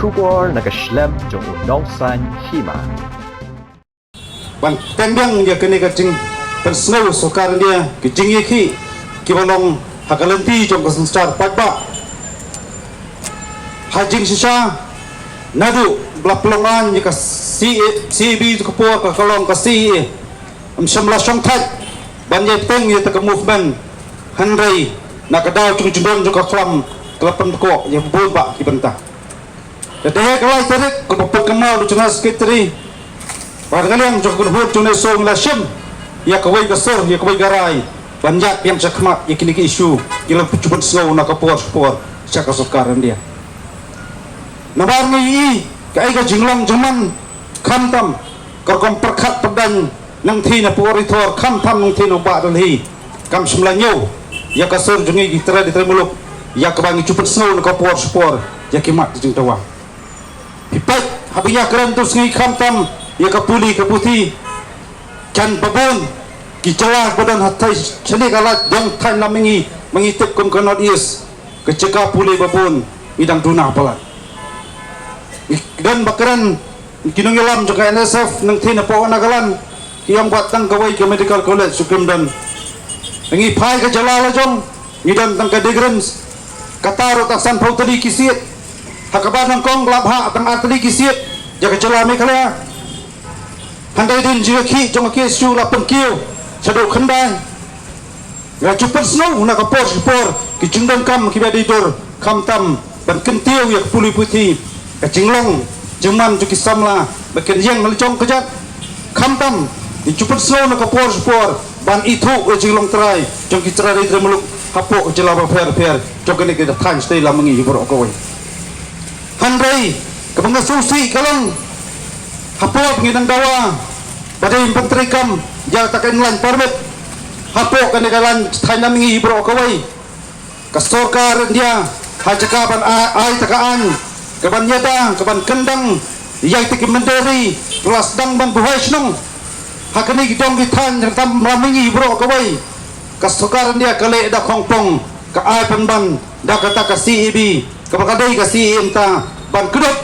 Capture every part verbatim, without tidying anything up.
Khubor na ka shlem jong u nongsan hima. Ban teng biang ïa kane ka jingpynsngew sorkar India ki jingïakhih kiba long ha ka lynti jong ka synshar paidbah. Ha jingshisha naduh ba la pynlong ain ïa ka C A, C A B ka por ka ka long ka C A A. Ym shym la shongthait ban ïai bteng ïa kata ka movement, hynrei na ka daw jong jingdon jong ka khlam ka la pynkoh ïa bun bah ki bynta. Te ha ka lai tarik kaba pynkyndit u General Secretary bad ka liang jong ka kynhun jong U N S O ngi la shim ïa kawei ka sur, ïa kawei ka rai ban ïaid biang shakhmat ïa kine ki issue ki la ju pynsngew na ka por sha ka por sha ka sorkar India. Namar ngi ïohi kaei ka jinglong jingman, khamtam ka rukom pyrkhat pyrdan nangthie na pyrthei, khamtam nangthie na Bah Delhi, kam shym la ñiew ïa ka sur jong ngi ki trai ki trai muluk ïa kaba ngi ju pynsngew na ka por sha ka por ïa ki mat ki jingdawa. Phi peit haba ïakren tu sngi, khamtam ïa ka pule ka puthi, jan ba bun ki jylla ba don ha thaiñ shane ka lad jong thaiñ Lammingi ba ngi tip kum ka North East, ka jaka pule ba bun ngi dang duna palat. Ngi don ba kren ki nongïalam jong ka N S F nangthie na poh Nagaland, ki ong ba tang kawei ka medical college shu kim don. Ngi phai ka jylla la jong ngi don tang ka Digrams, kata ruh tang sanphew tylli ki seat. Ha kaba nyngkong la bhah tang ar tylli ki seat ïa ka jylla Meghalaya. Hynrei hadien jingïakhih jong ka K S U la pynkiew shaduh khyndai. Nga ju pynsngew na ka por sha ka por ki jingdonkam kiba dei dur, khamtam ban kyntiew ïa ka pule puthi, ka jinglong jingman jong ki samla ba kin ïeng ha la jong ka jait, khamtam ngi ju pynsngew na ka por sha ka por ban ithuh ïa ka jinglong trai jong ki trai ri trai muluk hapoh ka jylla bapher bapher jong kane ka thaiñ shatei Lammingi hi baroh kawei. Hynrei kaba nga sngewsih ka long, hapoh ba ngi dang dawa ba dei ban pyntreikam ïa kata ka inland permit hapoh kane ka laiñ thaiñ Lammingi hi baroh kawei, ka sorkar India ha jaka ban ai, ai ta ka aiñ kaban ïada, kaban kyndang ïa kita ki mynder ri ba la sdang ban buhai shnong ha kine ki dong ki thaiñ, khamtam Lammingi hi baroh kawei, ka sorkar India ka leh da khongpong, ka ai pynban da kata ka C A B, kaba ka dei ka C A A mynta, ban kdup,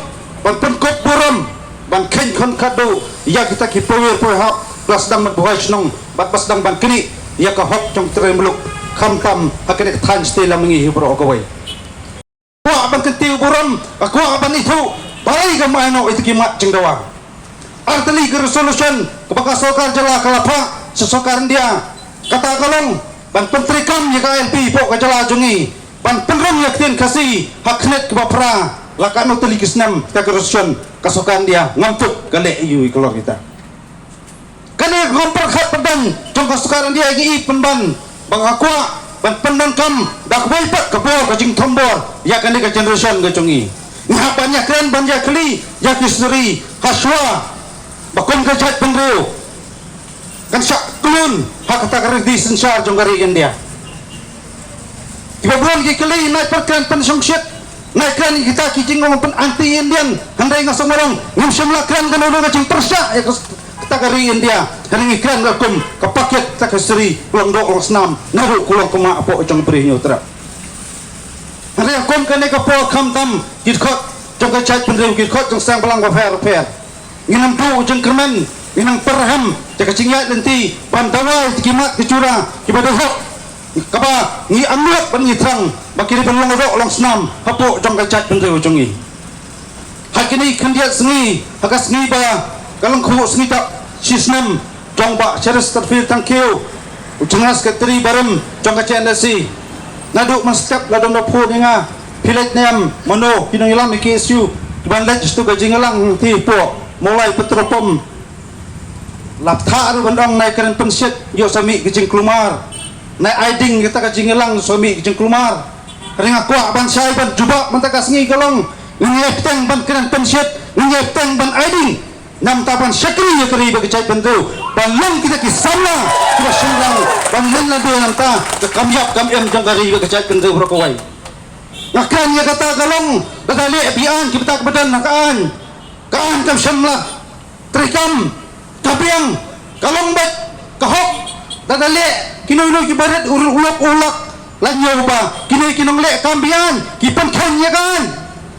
ban pynkup burom, ban kheiñ khon khadduh ïa kita ki pawier pawihap ba la sdang ban buhai shnong bad ba sdang ban knieh ïa ka hok jong ki trai muluk, khamtam ha kane ka thaiñ shatei Lammingi hi baroh kawei. Kwah ban kyntiew burom, ka kwah ban ithuh balei kam ai noh ïa kita ki mat jingdawa. Ar tylli ki resolution kaba ka sorkar jylla ka la phah sha sorkar India, kata ka long ban pyntreikam ïa ka I L P hapoh ka jylla jong ngi, ban pynrung ïa ka ktien Khasi ha ka khyrnit kaba phra la katno tylli ki snem. Kata ka resolution ka sorkar India ngam tip ka leh aïu ïa ka lor kita. Kane ka rukom pyrkhat pyrdan jong ka sorkar India ngi i pynban ba ka kwah ban pyndonkam da kawei pat ka bor ka jingthombor ïa kane ka generation ka jong ngi. Ngi hap ban ïakren ban ïakhylli ïa ka history ha shuwa ba kum ka jaitbynriew kan shah khlun ha kata ka riti synshar jong ka ri India. Kiba bun ki kylli, nai pyrkhat pynshongshit, nai kren kita ki jingong pyn anti Indian, hynrei nga sngewlong ngim shym la kren kano kano ka jingpyrshah ïa ka, kata ka ri India. Hynrei ngi kren ka kum ka paket, kata ka sri, ka long doh long snam naduh ka long ka ma hapoh jong ka bri Hynñiewtrep. Hynrei kum kane ka por khamtam ki dkhot jong ka jaitbynriew, ki dkhot jong seng bhalang bapher bapher, ngin ym duh jingkyrmen, ngin ym pyrhem ïa ka jingïaid lynti ban dawa ïa ki mat ki jura kiba dei hok, kaba ngi angnud ban ngi thrang ba ki dei ban long doh long snam hapoh jong ka jaitbynriew jong ngi. Ha kine ki khyndiat sngi, ha ka sngi ba ka lyngkhuh sngi tap shi snem jong Bah Cheristerfield Thangkhiew, u General Secretary barim jong ka J N S C. Naduh mynstep la dang da phone ïa nga, phi leit ne em, mano ki nongïalam ïa K S U kiban leit sha tu ka jingïalang, te hapoh Mawlai petrol pump la bthah ruh ban ong nai kren pynshit, ïoh sa mih ka jingkulmar, nai ai ding kata ka jingïalang, sa mih ka jingkulmar. Hynrei nga kwah ban shai ban jubab mynta ka sngi ka long, ngin ïai bteng ban kren pynshit, ngin ïai bteng ban ai ding. Namar ban shakri ïa ka ri bad ka jaitbynriew, ban long kita ki samla kiba shynrang ban len lade na ka kam ïap kam im jong ka ri bad ka jaitbynriew baroh kawei. Nga kren ïa kata ka long, lada leh biang ki bynta kiba don ha ka aiñ, ka aiñ kam shym la treikam, ka biang, ka long beit ka hok. Lada leh kino kino kiba rit u lok u lok, la ñiew ba kine ki nongleh kam biang ki pynkheiñ ïa ka aiñ.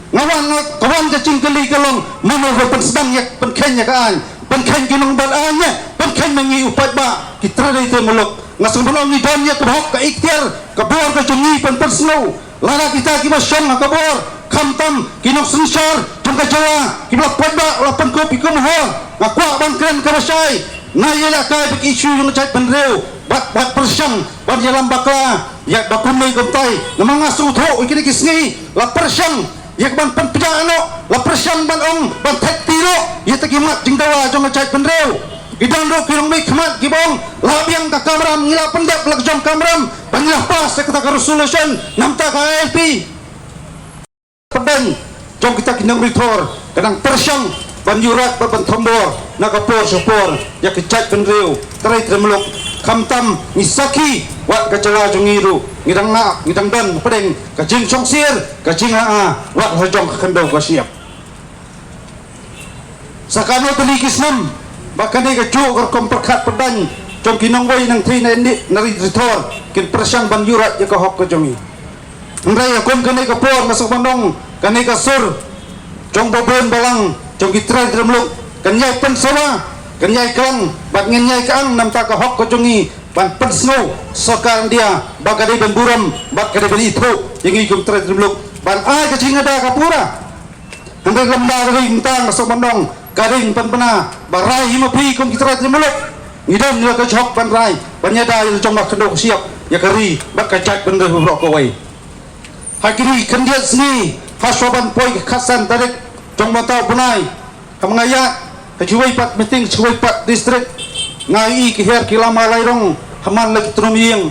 Nga wan, nga, ka wan ka Jingkylli ka long, mano ba pynskhem ïa, pynkheiñ ïa ka aiñ, pynkheiñ ki nongbat aiñ ne pynkheiñ ma ngi u paidbah ki trai ri trai muluk. Nga sngewbha ban ong ngi don ïa ka hok, ka ikhtiar, ka bor ka jong ngi ban pynsngew. Lada kita kiba shong ha ka bor, khamtam ki nongsynshar jong ka jylla kiba la paidbah la pynkup ïa ka mohor, nga kwah ban kren kaba shai. Nga ïalehkai bad ki issue jong ka jaitbynriew, bad, bad pyrshang ban ïalam bakla ïa ba kumne kumtai. Namar nga sngewthuh ïa kine ki sngi la pyrshang ïa ka ban pynpjah noh, la pyrshang ban ong ban thait kti noh ïa kita ki mat jingdawa jong ka jaitbynriew. Ki don ruh ki nongmihkhmat kiba ong la biang ka kamram, ngi la pyndep la ka jong kamram, ba ngi la pass ïa kata ka resolution na bynta ka I L P. Pdeng jong kita ki nongri thor ka dang pyrshang ban ïurek bad ban thombor na ka por sha por ïa ka jaitbynriew, trai trai muluk. Khamtam ngi sakhi wat ka jylla jong ngi ruh ngi dang ngap, ngi dang don pdeng ka jingshongsir, ka jingla'a wat ha jong ka khyndew ka shyiap. Sa kano tylli ki snem ba kane kajuh ka rukom pyrkhat pyrdain jong ki nongwei nongtrei na ri thor kin pyrshang ban ïurek ïa ka hok ka jong ngi. Hynrei ha kum kane ka por nga sngewbha ban ong kane ka sur jong ba bun balang jong ki trai trai muluk kan ïai pynsawa, kan ïai klang bad ngan ïai kyang na bynta ka hok ka jong ngi ban pynsngew sorkar India ba ka dei ban burom bad ka dei ban ithuh ïa ngi kum trai trai muluk ban ai ka jingada ka pura. Hynrei lymda ka ri mynta nga sngewbha ban ong ka ri pynbna ba rai hi ma phi kum ki trai trai muluk. Ngi don ïa ka hok ban rai ban ïada ïa la jong ka khyndew ka shyiap, ïa ka ri bad ka jaitbynriew baroh kawei. Ha kine khyndiat sngi ha shuwa ban poi ka khatsan tarik jong mynta u bnai, ha ma nga ïaid ha kiwei pat meeting, kiwei pat district, nga ïohi ki her ki lama lairong ha man la ki tnum ïing.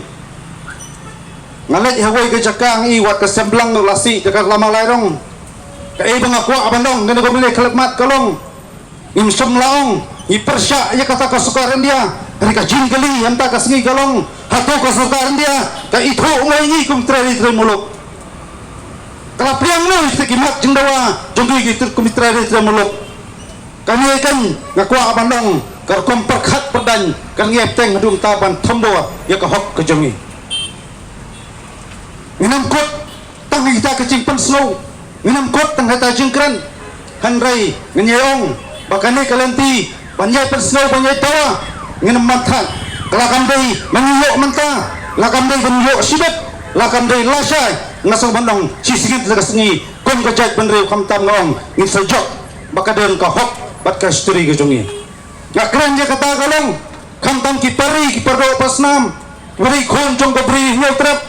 Nga leit ha wei ka jaka nga ïohi wat ka semblang la sih da ka lama lairong. Kaei ba nga kwah ban ong, kane ka mele khlem mat ka long, ngim shym la ong ngi pyrshah ïa kata ka sorkar India. Hynrei ka jingkylli ha kata ka sngi ka long, hato ka sorkar India ka ithuh mo ïa ngi kum trai ri trai muluk? Ka la pdiang mo ïa kita ki mat jingdawa jong ngi ki trai, kum trai ri trai muluk? Kane kan nga kwah ban ong ka rukom pyrkhat pyrdain kan ngi ïa bteng haduh mynta ban thombor ïa ka hok ka jong ngi. Ngin ym kut tang ha kita ka jingpynsngew, ngin ym kut tang ha kita jingkren. Hynrei ngin ïa ong ba kane ka lynti ban ïai pynsngew, ban ïai dawa, ngin ym manthat. Ka la kam dei ban ïoh mynta, la kam dei ban ïoh shibit, la kam dei lashai, nga sngewbha ban ong shi sngewbha ka sngi. Kum ka jaitbynriew khamtam nga ong ngin sa jop ba ka don ka hok bad ka history ka jong ngi. Nga kren ïa kata ka long khamtam ki para ri, ki para doh para snam, ki para ri khun jong ka Bri Hynñiewtrep.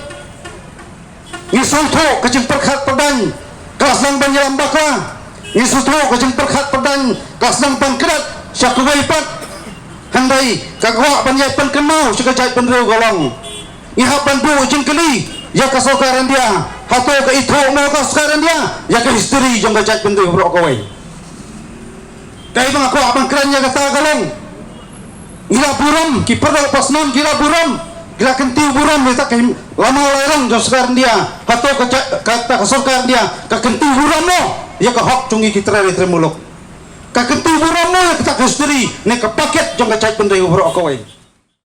Ngi sngewthuh ka jingpyrkhat pyrdain ka la sdang ban ïalam bakla. Ngi sngewthuh ka jingpyrkhat pyrdain ka la sdang ban kdad sha kawei pat. Hynrei ka kwah ban ïai pynkynmaw sha ka jaitbynriew ka long, ngi hap ban buh jingkylli ïa ka sorkar India, hato ka ithuh mo ka sorkar India ïa ka history jong ka jaitbynriew baroh kawei? Kaei ba nga kwah ban kren ïa kata ka long, ngi la burom, ki para doh para snam ki la burom, ki la kyntiew burom ïa kata ka lama lairong jong sorkar India. Hato ka ja-, kata ka sorkar India ka kyntiew burom mo ïa ka hok jong ngi ki trai ri trai muluk? Ka kyntiew burom mo ïa kata ka history ne ka packet jong ka jaitbynriew baroh kawei?